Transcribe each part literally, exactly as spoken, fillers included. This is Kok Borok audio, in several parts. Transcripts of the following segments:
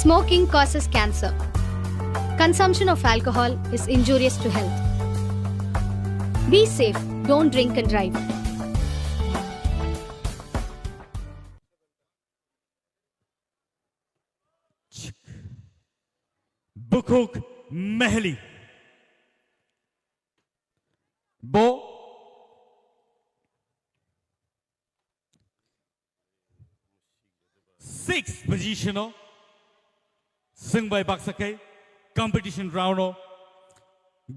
Smoking causes cancer. Consumption of alcohol is injurious to health. Be safe, don't drink and drive. Bukhuk Mehli. Bo sixth position o swngbai baksa khe competition round o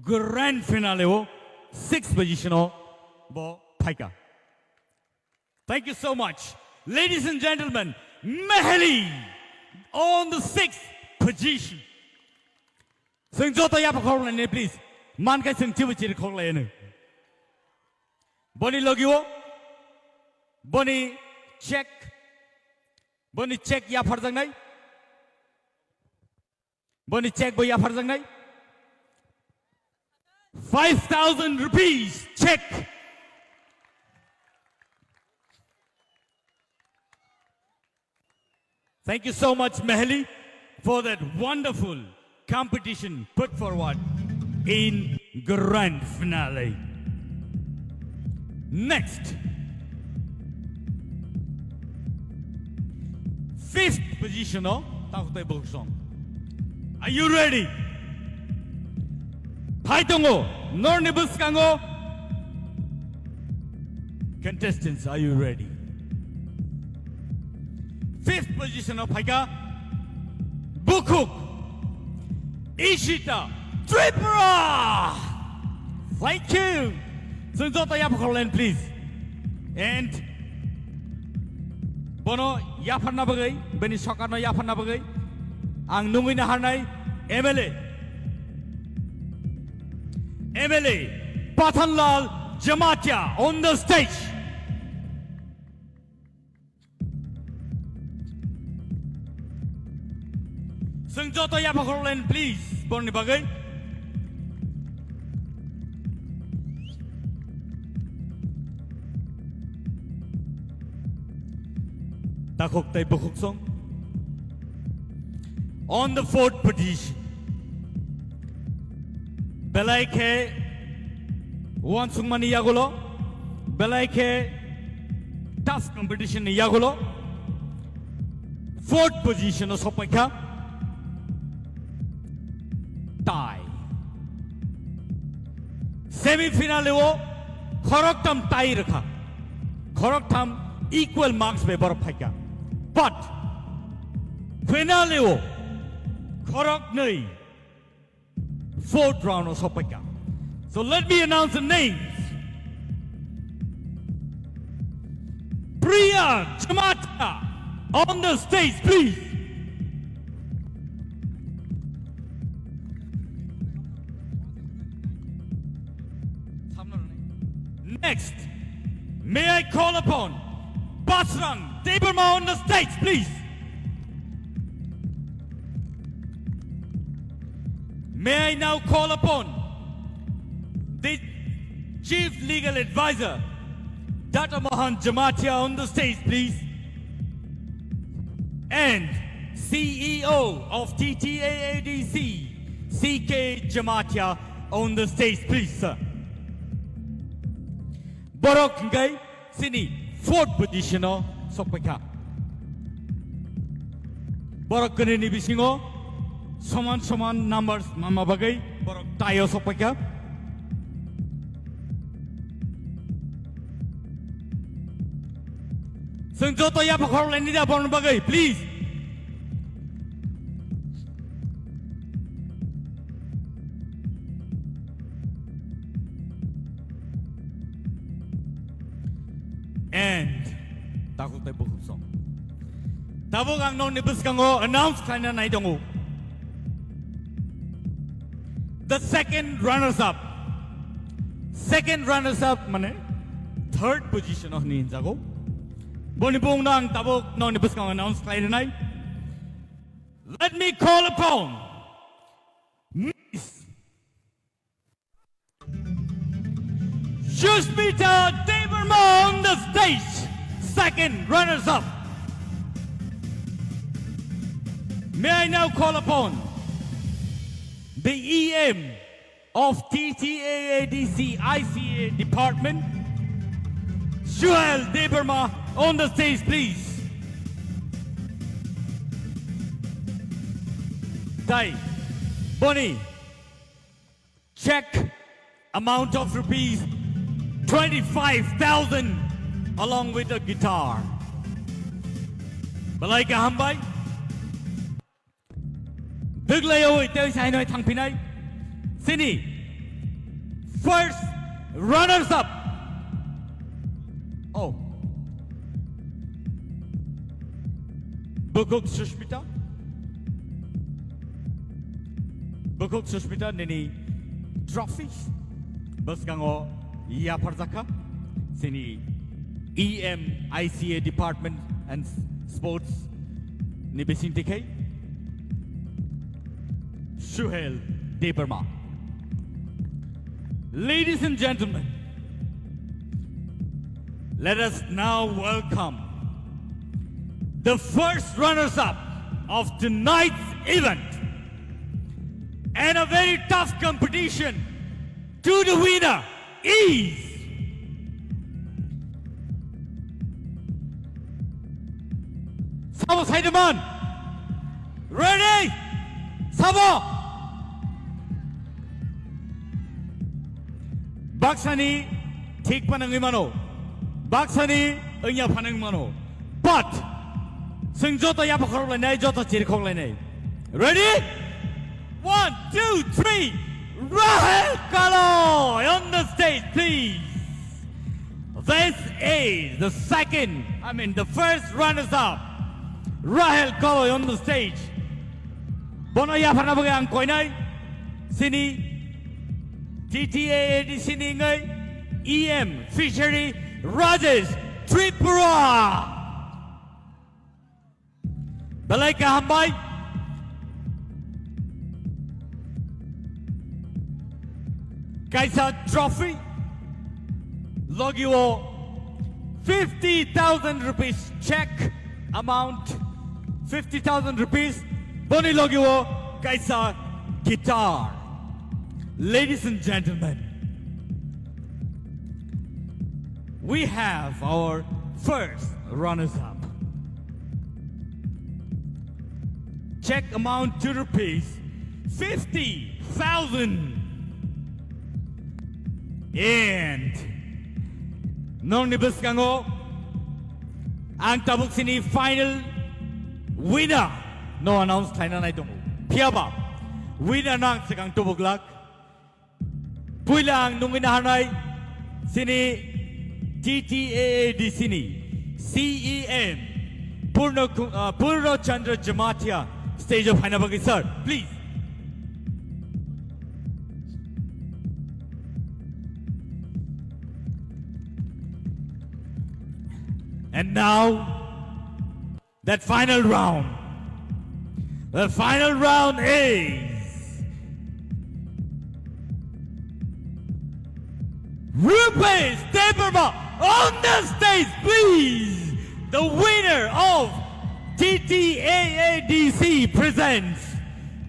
grand finale o sixth position o bo phaika. Thank you so much. Ladies and gentlemen, Mehli on the sixth position. Swng joto yapha khorok lainai, please. Man khai swng chibu chiri khorok lainai. Boni logi o, boni check, boni check yapharjaknai, boni check bo yapharjaknai. Five thousand rupees check. Thank you so much, Mehli, for that wonderful competition put forward in grand finale. Next, fifth position o takhuk tai bukhuk song. Are you ready? Phai tongo, norni bwskango. Contestants, are you ready? Fifth position o phaika bukhuk Ishita Tripura. Thank you. Swng joto yapha khorok lainai, please. And bono yapharna bagwi, bini sokarno yapharna bagwi ang nungwi naharnai M L A, M L A Pathanlal Jamatia on the stage. Swng joto yapha khorok lainai, please, borni bagwi. Takhuk tai bukhuk song. On the fourth position. Belai khe uansukmani yagulo, belai khe tough competition ni yagulo, fourth position o sokpaikha. Tie. Semi finale o khoroktham tie rwkha. Khoroktham equal marks bai borok phaikha. But finale o khoroknwi fourth round o sokpaikha. So let me announce the names. Priya Jamatia on the stage, please. Next, may I call upon Basrang Debbarma on the stage, please. May I now call upon the Chief Legal Advisor, Doctor Mohan Jamatia, on the stage, please. And C E O of T T A A D C, C K Jamatia, on the stage, please, sir. Borok hingkai chini fourth position o sokpaikha. Borok kwnwini bisingo soman soman numbers manma bagwi borok tie o sokpaikha. Chwng joto yapha khorok laini da borokni bagwi, please. And takhuk tai bukhuk song. Tabuk ang nokni bwskango announce khlaina nai tongo. The second runners up. Second runners up mane third position o hinwi hinjago. Boni bung no ang tabuk nokni bwskango announce khlaina nai. Let me call upon Miss Sushmita Debbarma on the stage, second runners up. May I now call upon the E M of T T A A D C I C A department, Suhel Debbarma, on the stage, please. Tai, boni, check amount of rupees twenty-five thousand along with a guitar. Belai kaham bai. Dwglaiwi tei sainoi thangphinai. Sini first runners up. Oh. Bukuk Sushmita. Bukuk Sushmita nini trophy bwskango yapharjakha. Sini E M I C A Department and Sports ni bisingtwi khai Suhel Debbarma. Ladies and gentlemen, let us now welcome the first runners-up of tonight's event and a very tough competition to the winner is Sabo Saidaman. Ready? Sabo. Baksani thik panangwi mano. Baksani wngya phanang mano. But sing joto yapakhorok lainai, joto chirikhok lainai. Ready? One, two, three. Rahel Kalo on the stage, please. This is the second, I mean, the first runners-up. Rahel Kalo on the stage. Bono yapharna bagwi ang koinai sini T T A A D C ni wngwi E M Fishery Rajesh Tripura. Belai kaham bai. Kaisa trophy. Logi o fifty thousand rupees check amount. Fifty thousand rupees. Boni logi o kaisa guitar. Ladies and gentlemen, we have our first runners-up. Check amount to rupees fifty thousand. And nongni bwskango ang tabuk sini final winner no announce khlaina nai tongo. Phiyaba winner no ang swkang tubuk lak. Puila ang nungwi naharnai sini T T A A D C ni C E M Purno Ku-, uh, Purno Chandra Jamatia stage o phaina bagwi, sir, please. And now, that final round. The final round is Rupesh Debbarma on the stage, please. The winner of T T A A D C presents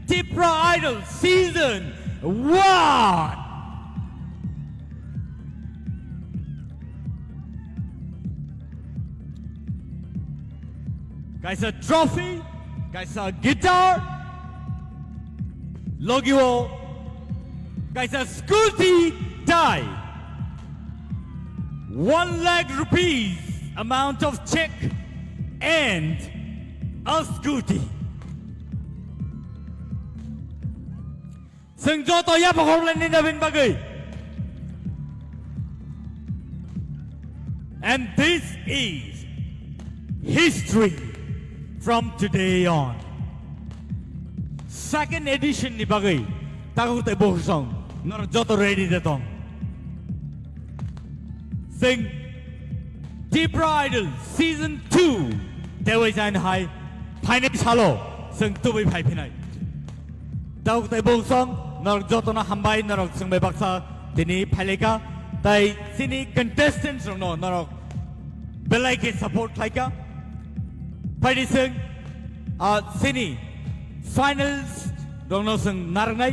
Tipra Idol Season one. Kaisa trophy, kaisa guitar, logi o kaisa scooty tai one lakh rupees amount of check and a scooty. Chwng joto yapha horlaini nabin bagwi. And this is history from today on. Second edition ni bagwi takhuk tei bohusong norok joto ready de tong. Chwng Tipra Idol Season two tewai jain hai phainai salo chwng tubui phai phinai. Takhuk tei bohusong norok jotono hambai, norok chwngbai baksa tini phailai kha, tai chini contestant rokno norok belai khe support khlai kha. Phaidi chwng, ah, chini Finals rokno chwng narwknai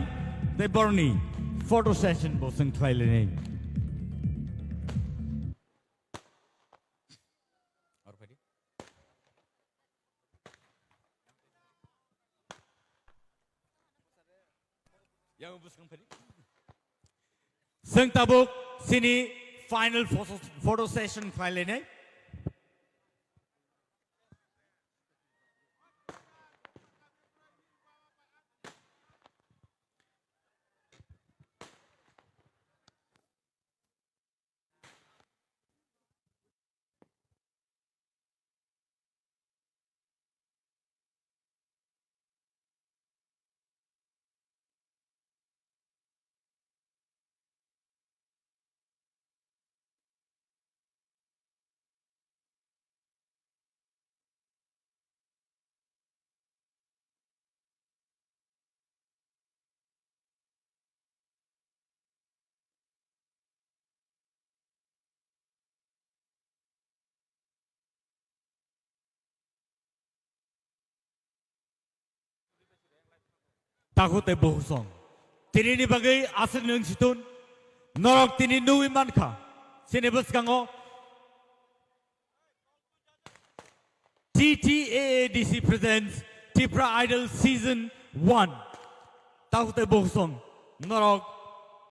tei borokni photo session bo chwng khlai lainai. Yang bwskang phari. Chwng tabuk chini final photo, photo session khlai lainai. Takhuk tei bukhuk song. Tinini bagwi aswk nwng situn. Norok tini nugwi mankha. Chini bwskango T T A A D C presents Tipra Idol Season one. Takhuk tei bukhuk song. Norok